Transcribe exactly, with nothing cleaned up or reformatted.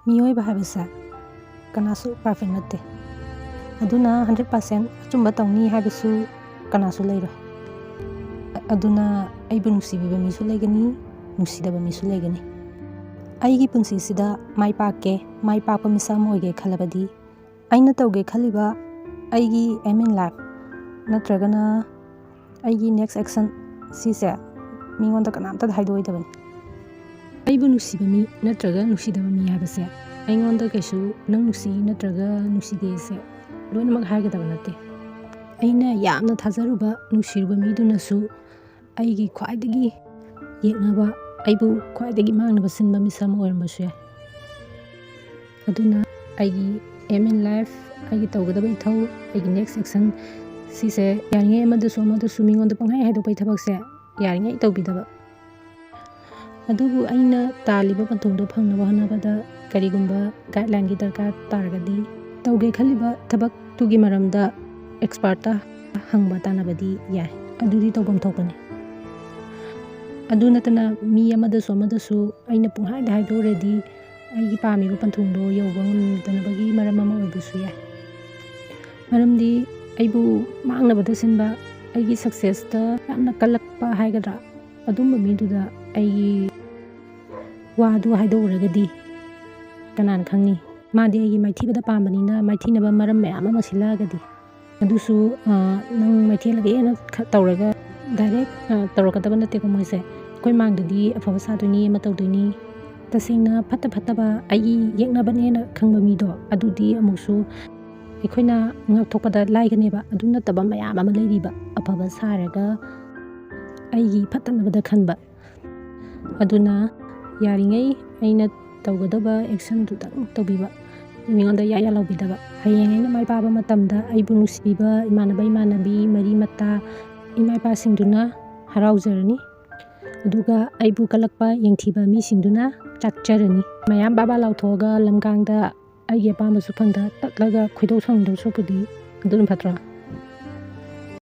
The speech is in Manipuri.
ꯃꯤꯑꯣꯏꯕ ꯍꯥꯏꯕꯁꯦ ꯀꯅꯥꯁꯨ ꯄꯔꯐꯦꯛ ꯅꯠꯇꯦ꯫ ꯑꯗꯨꯅ ꯍꯟꯗ꯭ꯔꯦꯠ ꯄꯥꯔꯁꯦꯟ ꯑꯆꯨꯝꯕ ꯇꯧꯅꯤ ꯍꯥꯏꯕꯁꯨ ꯀꯅꯥꯁꯨ ꯂꯩꯔꯣꯏ꯫ ꯑ-, ꯑꯗꯨꯅ ꯑꯩꯕꯨ ꯅꯨꯡꯁꯤꯕꯤꯕ ꯃꯤꯁꯨ ꯂꯩꯒꯅꯤ, ꯅꯨꯡꯁꯤꯗꯕ ꯃꯤꯁꯨ ꯂꯩꯒꯅꯤ꯫ ꯑꯩꯒꯤ ꯄꯨꯟꯁꯤꯁꯤꯗ ꯃꯥꯏ ꯄꯥꯛꯀꯦ, ꯃꯥꯏ ꯄꯥꯛꯄ ꯃꯤꯁꯛ ꯑꯃ ꯑꯣꯏꯒꯦ ꯈꯜꯂꯕꯗꯤ, ꯑꯩꯅ ꯇꯧꯒꯦ ꯈꯜꯂꯤꯕ ꯑꯩꯒꯤ aim in life ꯅꯠꯇ꯭ꯔꯒꯅ ꯑꯩꯒꯤ next action ꯁꯤꯁꯦ ꯃꯤꯉꯣꯟꯗ ꯀꯅꯥꯝꯇꯗ ꯍꯥꯏꯗꯣꯛꯑꯣꯏꯗꯕꯅꯤ꯫ ꯑꯩꯕꯨ ꯅꯨꯡꯁꯤꯕ ꯃꯤ ꯅꯠꯇ꯭ꯔꯒ ꯅꯨꯡꯁꯤꯗꯕ ꯃꯤ ꯍꯥꯏꯕꯁꯦ ꯑꯩꯉꯣꯟꯗ ꯀꯩꯁꯨ ꯅꯪ ꯅꯨꯡꯁꯤ ꯅꯠꯇ꯭ꯔꯒ ꯅꯨꯡꯁꯤꯗꯦꯁꯦ ꯂꯣꯏꯅꯃꯛ ꯍꯥꯏꯒꯗꯕ ꯅꯠꯇꯦ꯫ ꯑꯩꯅ ꯌꯥꯝꯅ ꯊꯥꯖꯔꯨꯕ, ꯅꯨꯡꯁꯤꯔꯨꯕ ꯃꯤꯗꯨꯅꯁꯨ ꯑꯩꯒꯤ ꯈ꯭ꯋꯥꯏꯗꯒꯤ ꯌꯦꯛꯅꯕ, ꯑꯩꯕꯨ ꯈ꯭ꯋꯥꯏꯗꯒꯤ ꯃꯥꯡꯅꯕ ꯁꯤꯟꯕ ꯃꯤꯁꯛ ꯑꯃ ꯑꯣꯏꯔꯝꯕꯁꯨ ꯌꯥꯏ꯫ ꯑꯗꯨꯅ ꯑꯩꯒꯤ aim in life, ꯑꯩꯒꯤ ꯇꯧꯒꯗꯕ ꯏꯊꯧ, ꯑꯩꯒꯤ next action ꯁꯤꯁꯦ ꯌꯥꯔꯤꯉꯩ ꯑꯃꯗꯁꯨ ꯑꯃꯗꯁꯨ ꯃꯤꯉꯣꯟꯗ ꯄꯪꯍꯥꯏ ꯍꯥꯏꯗꯣꯛꯄꯒꯤ ꯊꯕꯛꯁꯦ ꯌꯥꯔꯤꯉꯩ ꯇꯧꯕꯤꯗꯕ꯫ ꯑꯗꯨꯕꯨ ꯑꯩꯅ ꯇꯥꯜꯂꯤꯕ ꯄꯟꯊꯨꯡꯗꯣ ꯐꯪꯅꯕ ꯍꯣꯠꯅꯕꯗ ꯀꯔꯤꯒꯨꯝꯕ guideline ꯒꯤ ꯗꯔꯀꯥꯔ ꯇꯥꯔꯒꯗꯤ, ꯇꯧꯒꯦ ꯈꯜꯂꯤꯕ ꯊꯕꯛꯇꯨꯒꯤ ꯃꯔꯝꯗ expert ꯇ ꯍꯪꯕ ꯇꯥꯟꯅꯕꯗꯤ ꯌꯥꯏ꯫ ꯑꯗꯨꯗꯤ ꯇꯧꯐꯝ ꯊꯣꯛꯄꯅꯤ꯫ ꯑꯗꯨ ꯅꯠꯇꯅ ꯃꯤ ꯑꯃꯗꯁꯨ ꯑꯃꯗꯁꯨ ꯑꯩꯅ ꯄꯨꯡꯍꯥꯏꯗ ꯍꯥꯏꯗꯣꯛꯎꯔꯗꯤ ꯑꯩꯒꯤ ꯄꯥꯝꯃꯤꯕ ꯄꯟꯊꯨꯡꯗꯣ ꯌꯧꯕ ꯉꯝꯗꯅꯕꯒꯤ ꯃꯔꯝ ꯑꯃ ꯑꯣꯏꯕꯁꯨ ꯌꯥꯏ꯫ ꯃꯔꯝꯗꯤ ꯑꯩꯕꯨ ꯃꯥꯡꯅꯕꯗ ꯁꯤꯟꯕ, ꯑꯩꯒꯤ success ꯇ ꯌꯥꯝꯅ ꯀꯜꯂꯛꯄ ꯍꯥꯏꯒꯗ꯭ꯔꯥ, ꯑꯗꯨꯝꯕ ꯃꯤꯗꯨꯗ ꯑꯩꯒꯤ ꯋꯥꯗꯨ ꯍꯥꯏꯗꯣꯛꯎꯔꯒꯗꯤ ꯀꯅꯥꯅ ꯈꯪꯅꯤ? ꯃꯥꯗꯤ ꯑꯩꯒꯤ ꯃꯥꯏꯊꯤꯕꯗ ꯄꯥꯝꯕꯅꯤꯅ ꯃꯥꯏꯊꯤꯅꯕ ꯃꯔꯝ ꯃꯌꯥꯝ ꯑꯃ ꯁꯤꯜꯂꯛꯑꯒꯗꯤ꯫ ꯑꯗꯨꯁꯨ, ꯑ, ꯅꯪ ꯃꯥꯏꯊꯤꯍꯜꯂꯒꯦꯅ ꯈ-, ꯇꯧꯔꯒ direct, ꯑ, ꯇꯧꯔꯛꯀꯗꯕ ꯅꯠꯇꯦꯀꯣ ꯃꯣꯏꯁꯦ꯫ ꯑꯩꯈꯣꯏ ꯃꯥꯡꯗꯗꯤ ꯑꯐꯕ ꯁꯥꯗꯣꯏꯅꯤ, ꯑꯃ ꯇꯧꯗꯣꯏꯅꯤ꯫ ꯇꯁꯦꯡꯅ ꯐꯠꯇ ꯐꯠꯇꯕ ꯑꯩꯒꯤ ꯌꯦꯛꯅꯕꯅꯦꯅ ꯈꯪꯕ ꯃꯤꯗꯣ, ꯑꯗꯨꯗꯤ ꯑꯃꯨꯛꯁꯨ ꯑꯩꯈꯣꯏꯅ ꯉꯥꯛꯊꯣꯛꯄꯗ ꯂꯥꯏꯒꯅꯦꯕ꯫ ꯑꯗꯨ ꯅꯠꯇꯕ ꯃꯌꯥꯝ ꯑꯃ ꯂꯩꯔꯤꯕ, ꯑꯐꯕ ꯁꯥꯔꯒ ꯑꯩꯒꯤ ꯐꯠꯇꯅꯕꯗ ꯈꯟꯕ꯫ ꯑꯗꯨꯅ ꯌꯥꯔꯤꯉꯩ ꯑꯩꯅ ꯇꯧꯒꯗꯕ action ꯗꯨꯇꯪ ꯇꯧꯕꯤꯕ, ꯃꯤꯉꯣꯟꯗ ꯌꯥ ꯌꯥ ꯂꯥꯎꯕꯤꯗꯕ꯫ ꯍꯌꯦꯡ ꯑꯩꯅ ꯃꯥꯏ ꯄꯥꯛꯄ ꯃꯇꯝꯗ ꯑꯩꯕꯨ ꯅꯨꯡꯁꯤꯕꯤꯕ ꯏꯃꯥꯟꯅꯕ, ꯏꯃꯥꯟꯅꯕꯤ, ꯃꯔꯤ ꯃꯇꯥ, ꯏꯃꯥ ꯏꯄꯥꯁꯤꯡꯗꯨꯅ ꯍꯔꯥꯎꯖꯔꯅꯤ꯫ ꯑꯗꯨꯒ ꯑꯩꯕꯨ ꯀꯜꯂꯛꯄ, ꯌꯦꯡꯊꯤꯕ ꯃꯤꯁꯤꯡꯗꯨꯅ ꯆꯥꯛꯆꯔꯅꯤ꯫ ꯃꯌꯥꯝ ꯕꯥꯕꯥ ꯂꯥꯎꯊꯣꯛꯑꯒ ꯂꯝꯀꯥꯡꯗ ꯑꯩꯒꯤ ꯑꯄꯥꯝꯕꯁꯨ ꯐꯪꯗ ꯇꯠꯂꯒ ꯈꯣꯏꯗꯧ ꯁꯥꯎꯅꯤꯡꯗꯧ ꯁꯔꯨꯛꯄꯨꯗꯤ ꯑꯗꯨꯅ ꯐꯠꯇ꯭ꯔꯣ?